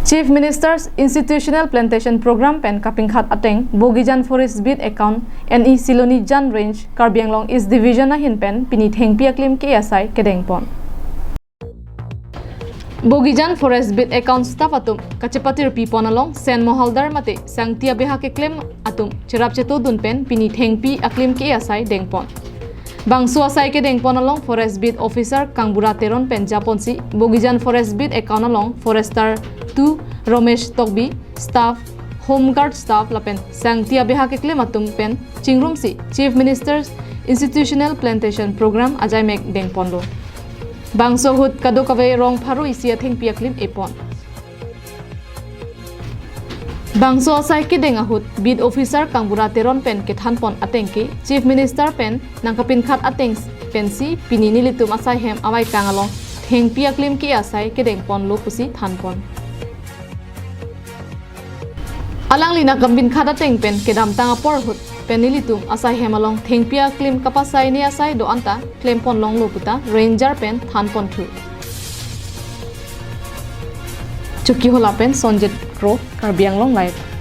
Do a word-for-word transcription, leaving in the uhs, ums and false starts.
Chief Minister's Institutional Plantation Programme pen kapingkhat ateng Bogijan Forest Beat Account N E Silonijan Range, Karbi Anglong East Division ahin pen pini thengpi aklim ke-e asai kedengpon. Bogijan Forest Beat Account staff atum kachepatirpi pon along Sen Mohaldar mate sangti abeha keklem atum cherap chetodun pen pini thengpi aklim ke-e asai dengpon. Bangso asai kedengpon along Forest Beat Officer Kangbura Teron pen japonsi Bogijan Forest Beat Account along Forester two Romesh Tokbi, staff, Home Guard staff lapen sangti abeha keklem atum pen chingrumsi Chief Minister's Institutional Plantation Programme ajaimek dengponlo. Bangso ahut kadokave rong pharo isi athengpi aklim epon. Bangso asai kedeng ahut Beat Officer Kangbura Teron pen kethanpon ateng ke Chief Minister pen nangkapingkhat ateng pensi pini nelitum asai hem avaikang along thengpi aklim ke-e asai kedengponlo pusi thanpon. Alangli nangkapingkhat ateng pen kedamtang apor ahut pen nelitum asai hem along thengpi aklim kapasaine asai do-an ta klempon longlo puta Ranger pen thanponthu. Chokihola pen Sonjit Kro, Karbi Anglong Live.